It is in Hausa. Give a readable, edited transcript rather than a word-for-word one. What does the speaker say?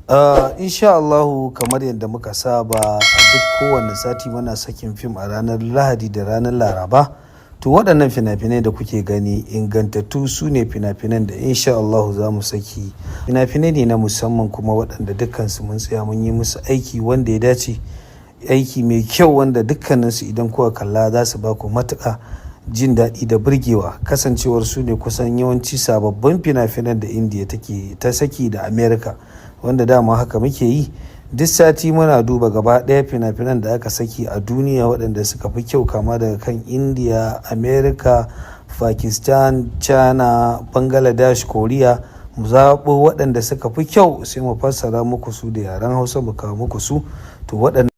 Insha Allahu, kamar yadda muka saba a duk kowane sati, muna sakin fim a ranar Lahadi da ranar Laraba. To, waɗannan fina-finai da kuke gani ingantattu su ne fina-finan da insha Allahu za mu saki. Fina-finai ne na musamman, kuma waɗanda dukkansu mun tsaya mun yi musu aiki wanda ya dace, aiki mai kyau, wanda dukkaninsu idan kuka kalla za su ba ku matuƙa jin daɗi da burgewa, kasancewar su ne kusan yawanci sababbin fina-finan da Indiya take ta saki da America, wanda dama haka muke yi. Duk sati muna duba gaba ɗaya fina-finan da aka saki a duniya waɗanda suka fi kyau, kama daga kan India, America, Pakistan, China, Bangladesh, Korea. Mu zaɓo waɗanda suka fi kyau, sai mu fassara muku su da yaren Hausa, mu kawo muku su. To, waɗannan